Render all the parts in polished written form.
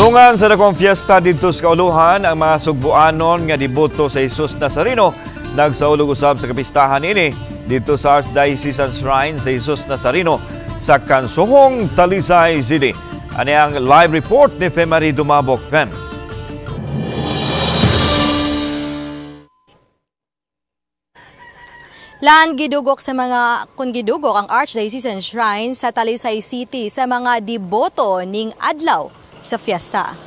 Nadungan sa dakong fiesta didto sa Kauluhan ang mga Sugbuanon nga deboto sa Jesus Nazareno. Nagsaulog usab sa kapistahan ini didto sa Archdiocesan Shrine sa Jesus Nazareno sa Kansuhong, Talisay City. Ani ang live report ni Femari Dumabok. Fem. Lan, gidugok sa mga kun gidugok ang Archdiocesan Shrine sa Talisay City sa mga deboto ning adlaw sa fiesta.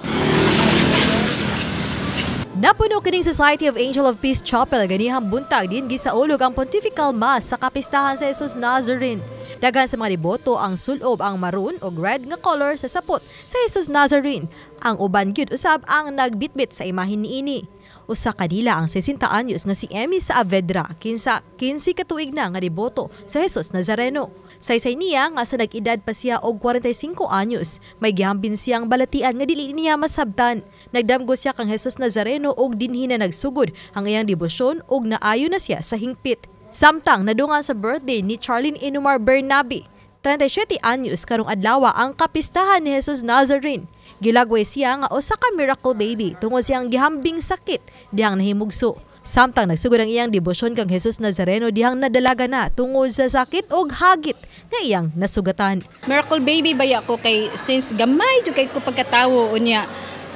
Napuno kining Society of Angel of Peace Chapel ganihang buntag din gisaulog ang Pontifical Mass sa kapistahan sa Jesus Nazarene. Daghan sa mga deboto ang sulob ang maroon o red nga color sa sapot sa Jesus Nazarene. Ang uban gyud usab ang nagbitbit sa imahen niini. Usa kanila ang 60 anyos nga si Emmy Saavedra, kinsa 15 ka tuig na nga deboto sa Jesus Nazareno. Saysay niya nga sa nag-edad pa siya og 45 anyos, may gihambin siyang balatian nga dili niya masabtan. Nagdamgo siya kang Jesus Nazareno og dinhi na nagsugod ang iyang debosyon og naayo na siya sa hingpit. Samtang nadungan sa birthday ni Charlene Inumar Bernabe, 37 anyos karong adlaw ang kapistahan ni Jesus Nazarene. Gilagway siya nga usa ka miracle baby tungod siyang gihambing sakit dihang nahimugso. Samtang nagsugod ang iyang debosyon kang Jesus Nazareno dihang nadalaga na tungod sa sakit og hagit nga iyang nasugatan. Miracle baby baya ko kay since gamay jud kay ko pagkatawo, unya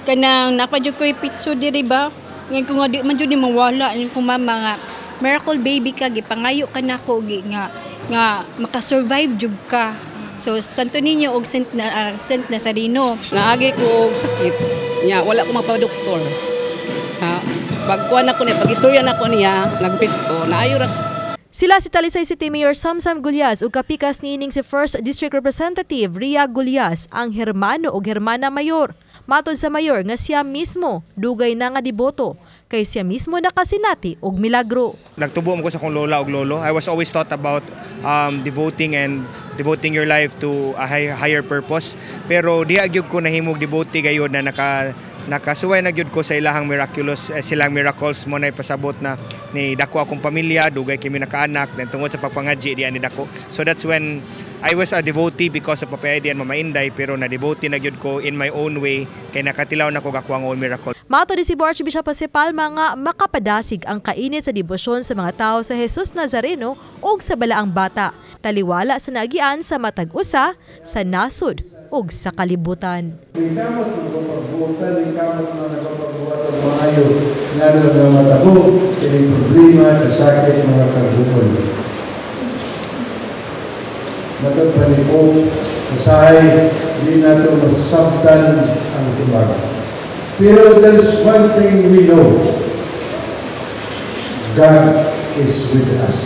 kanang napa jud ko'y pitso diri ba. Ngayon ko nga di man jud ni mawala ang kong mama nga miracle baby ka, gipangayo ka nako gi nga nga makasurvive jud ka. So Santo Niño og Saint Nazareno. Naagi ko og sakit nya wala ko magpa-doktor. Ha, pagkuan ako niya, pag-istorya nako niya, nagpis ko, naayo ra. Sila si Talisay City Mayor Samsam Gulyas ug kapikas niining si First District Representative Ria Gulyas, ang hermano ug hermana mayor. Matod sa mayor nga siya mismo dugay na nga deboto kay siya mismo nakasinati og milagro. Nagtubo ko sa akong lola ug lolo. I was always taught about devoting and devoting your life to a higher purpose. Pero diha gyud ko nahimog devotee gayud na nakasuway na gyud ko sa ilahang miraculous silang miracles mo na ipasabot na ni dako akong pamilya, dugay kami nakaanak, then tungod sa pagpangadji diha ni dako. So that's when I was a devotee because of Papa Eddie and Mama Inday, pero na devotee na gyud ko in my own way kay nakatilaw na ko gakuha ang own miracle. Mato ni si Archbishop Jose Palma nga makapadasig ang kainit sa debosyon sa mga tao sa Jesus Nazareno ug sa Balaang Bata, taliwala sa naagian sa matag usa sa nasod ug sa kalibutan. Ningkamot nagpapagbuotan, ningkamot na nagpapagbuhat ang maayo, ngano nga matabo sining problema sa sakit mga kaguol. Matod pa ni Pope, usahay di nato masabtan ang tubag. Pero there's one thing we know. God is with us.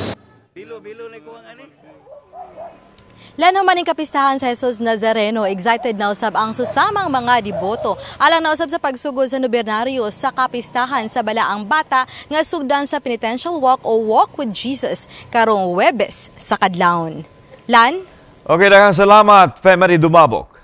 Lano man ang kapistahan sa Jesus Nazareno, excited na usab ang susamang mga deboto. Alang na usab sa pagsugod sa nobenaryo sa kapistahan sa Balaang Bata nga sugdan sa Penitential Walk o Walk with Jesus karong Huwebes sa kadlawon. Lan? Okay, daghang salamat, Femary Dumabok.